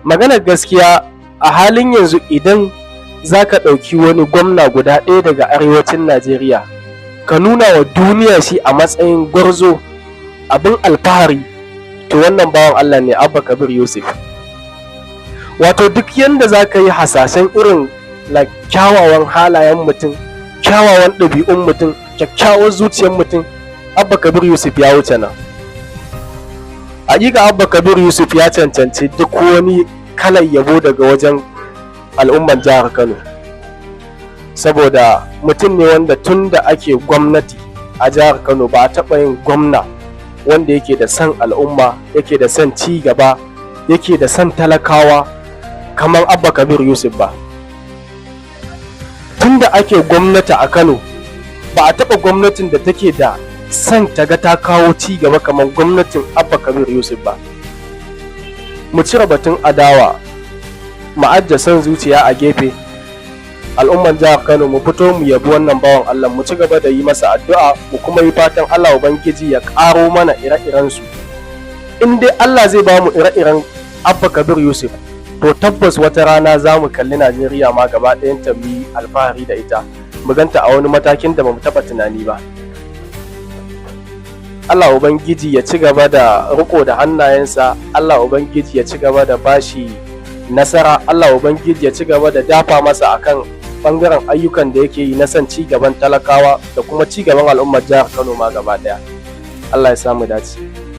Maganar gaskiya, a halin yanzu idan za ka ɗauki wani gwamna guda ɗaya daga arewacin Najeriya ka nuna wa duniya shi a matsayin gwarzo, abin alfahari, to wannan bawan Allah ne, Abba Kabir Yusuf. Wato duk yanda za ka yi hasashen irin like kyawawan halayen mutum, kyawawan ɗabi'un mutum, kyakkyawar zuciyar mutum, Abba Kabir Yusuf ya wuce nan. Hakika Abba Kabir Yusuf ya cancanci duk wani kalar yabo daga wajen al'umman jihar Kano, saboda mutum ne wanda tun da ake gwamnati a jihar Kano ba a taɓa yin gwamna wanda yake da son al'umma, yake da son ci gaba, yake da son talakawa kamar Abba Kabir Yusuf ba. Tun da ake gwamnati a Kano ba a taɓa gwamnatin da take da son ta ga ta kawo ci gaba kamar gwamnatin Abba Kabir Yusuf ba. Mu cire batun adawa, mu ajiye son zuciya a gefe. Al'umman jihar Kano, mu fito mu yabi wannan bawan Allah, mu ci gaba da yi masa addu'a, mu kuma yi fatan Allah Ubangiji ya ƙaro mana ire-iren su. In dai Allah zai ba mu ire-iren Abba Kabir Yusuf, to tabbas wata rana za mu kalli Najeriya ma gaba ɗayan ta, mu yi alfahari da ita, mu ganta a wani matakin da bamu taɓa tunani ba. Allah Ubangiji ya ci gaba da riko da hannayensa, Allah Ubangiji ya ci gaba da bashi nasara, Allah Ubangiji ya ci gaba da dafa masa akan bangaren ayyukan da yake yi na son ci gaban talakawa da kuma ci gaban al'ummar jihar Kano ma gaba daya. Allah ya samu dace.